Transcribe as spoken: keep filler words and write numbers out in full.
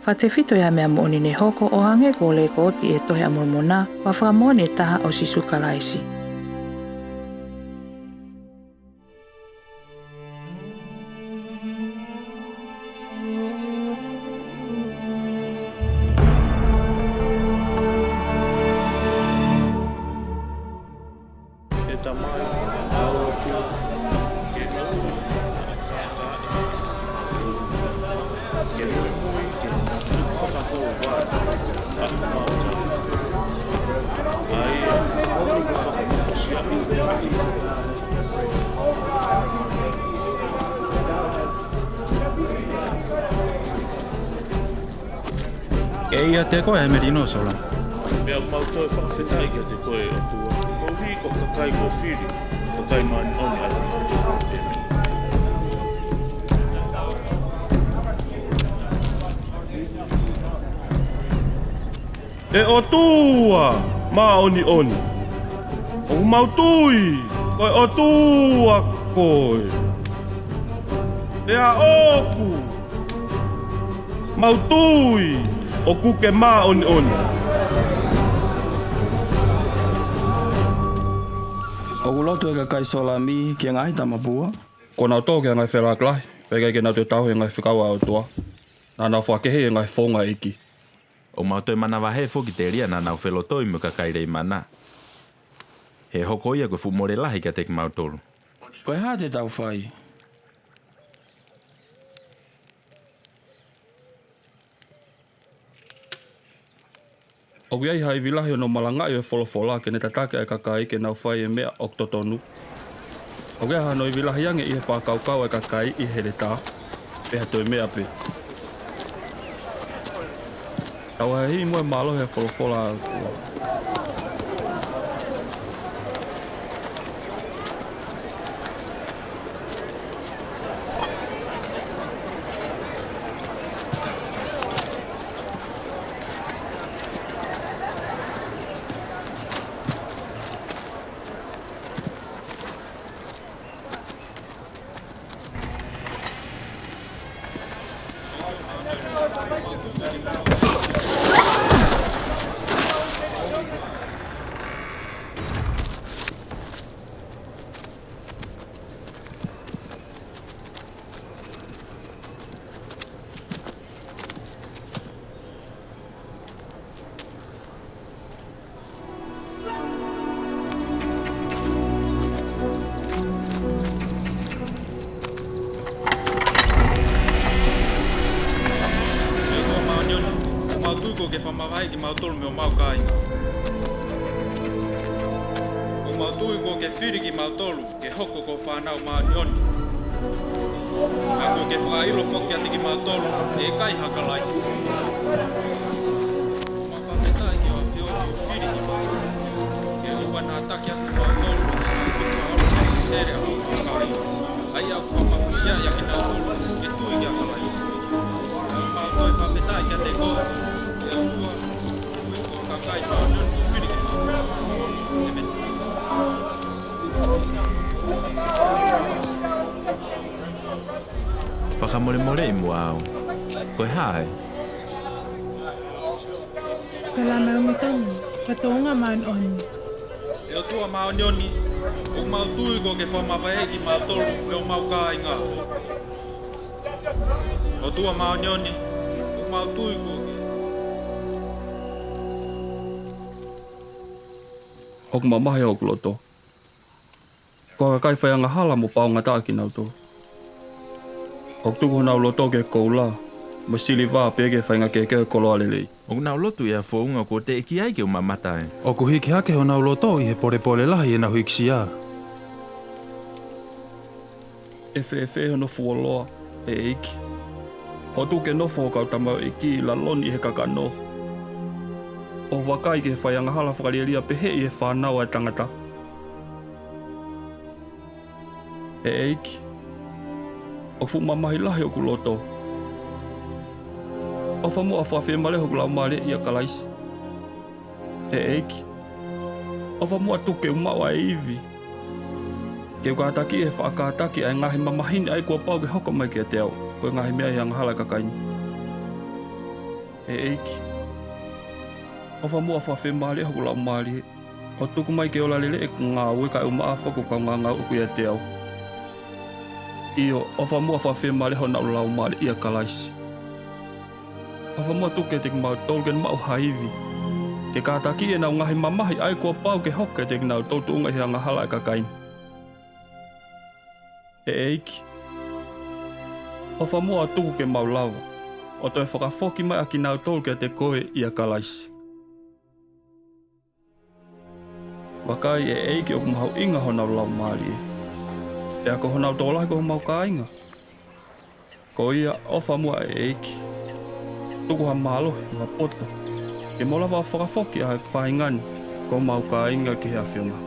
Fakatefito ʻi he meʻa moʻoni ne hoko ʻo hangē ko e lekooti ʻi he Tohi ʻa Molomoná, ko e Fakamoʻoni ʻe Taha ʻo Sīsū Kalaisi. Ke tamai, ʻa e ʻOtua, ke ʻoua naʻa kākaaʻi, ke muimui ke tuku fakahōvā ʻa homau kāinga. ʻA ia ʻoku fakamafasiaʻi. Ke ʻiate koe ʻa e melino, Solamī. Pea ʻoku mau toe fakafetaʻi kiate koe, ʻOtua, koeʻuhi ko e kakai kuo fili, ko e kakai māʻoniʻoni ʻa e ʻOtua. ʻĒmeni. ʻE ʻOtua māʻoniʻoni, ʻoku mau tui ko e ʻOtua koe. Pea ʻoku mau tui ʻoku ke māʻoniʻoni. ʻOku lotu e kakai Solamī ki he ngaahi tamapua, kuo nau tō ki he ngaahi felāki lahi, pea ʻikai ke nau toe tauhi e ngaahi fekau ʻa e ʻOtuá. Naʻa nau fakakeheʻi e ngaahi founga ʻa e ʻEikí. ʻOku mau toe manavahē foki telia naʻa nau felotoi mo e kakai Leimaná, he ʻe hoko ia ko e fuʻu mole lahi kiate kimautolu. Ko e hā te tau fai? ʻOku ʻi ai ha ivi lahi ʻi hono malangaʻi ʻo e folofolá ke ne tataki ʻa e kakaí ke nau fai e meʻa ʻoku totonú. ʻOku ʻi ai hano ivi lahi ange ʻi he fakakaukau ʻa e kakaí ʻi he heletā, pe ha toe meʻa pē. Tau ʻahiʻahiʻi muʻa e mālohi ʻo e folofola ʻa e ʻOtuá. ʻE ʻOtua māʻoniʻoni, ʻoku mau tui kuo ke fakamavaheʻi kimautolu mei homau kāingá. ʻOku mau tui kuo ke fili kimautolu ke hoko ko ho fānau māʻoniʻoni. Pea kuo ke fakaʻilo foki kiate kimautolu ʻe ʻikai ha Kalaisi. ʻOku mau fakafetaʻi ki hoʻo ʻafioʻi ʻoku fili kimautolu, ke ʻoua naʻa taki atu kimautolu mei he ngaahi tukuʻanga ʻo e Sēsele ʻa homau kāingá, ʻa ia ʻoku fakamafasiaʻi ʻa kinautolu ʻoku tui kia Kalaisi. ʻOku mau toe fakafetaʻi kiate koe, ʻe ʻOtua, koeʻuhi ko ho kakai māʻoniʻoni kuo fili kimautolu. ʻĒmeni. Fakamolemoleʻi muʻa au. Ko e hā ē? Ko e Laumālie Māʻoniʻoní, ko e tuʻunga māʻoniʻoni. ʻE ʻOtua māʻoniʻoni, ʻoku mau tui kuo ke fakamavaheʻi kimautolu mei homau kāingá. ʻOtua māʻoniʻoni, ʻoku mau tui kuo ke. ʻOku mamahi hoku lotó. Ko ha kakai faiangahala mo paongataʻa kinautolu. ʻOku tuku honau lotó ki he koulá, mo e silivá, pea ki he faʻahinga kehekehe ʻo e koloa leleí. ʻOku nau lotu ʻi ha founga kuo teʻeki ai ke u mamata ai. ʻOku hiki hake honau lotó ʻi he polepole lahi ʻi heʻenau hīkisiá. ʻE fēfē hono fuoloa, ʻe ʻEiki, hoʻo tuku ke nofo ho kau tamaioʻeikí ʻi laló ni ʻi he kakanó, ʻo vakai ki he faiangahala fakalielia pehē ʻi he fānau ʻa e tangatá? ʻE ʻEiki, ʻoku fuʻu mamahi lahi hoku lotó. ʻOfa muʻa ʻo fakafiemālieʻi hoku laumālié ʻia Kalaisi. ʻE ʻEiki, ʻofa muʻa ʻo tuku ke u maʻu ʻa e ivi ke u kātakiʻi ʻi he faʻa kātaki ʻa e ngaahi mamahí ni ʻa ia kuo pau ke hoko mai kiate au, ko e ngaahi meʻa ʻi he angahala ʻa e kakaí ni. ʻE ʻEiki, ʻofa muʻa ʻo fakafiemālieʻi hoku laumālié, ʻo tuku mai ke ola lelei ʻeku ngāué kae ʻumaʻā foki ʻeku kaungāngāue ʻoku ʻiate aú. ʻIo, ʻofa muʻa ʻo fakafiemālieʻi honau laumālié ʻia Kalaisi. ʻOfa muʻa ʻo tuku kiate kimautolu ke ne maʻu ha ivi ke kātakiʻi ʻenau ngaahi mamahi ʻa ia kuo pau ke hoko kiate kinautolu tuʻunga ʻi he angahala ʻa e kakaí ni. ʻE ʻEiki, ʻofa muʻa ʻo tuku ke mau lava ʻo toe fakafoki mai ʻa kinautolu kiate koe ʻia Kalaisi. Vakai, ʻe ʻEiki, ʻoku mahuʻinga honau laumālié, pea ko honau tokolahi ko homau kāinga. Ko ia, ʻofa muʻa, ʻe ʻEiki, tuku ha mālohi mo ha poto ke mau lava ʻo fakafoki ʻa e faʻahingá ni, ko homau kāinga, ki he ʻAfiongá.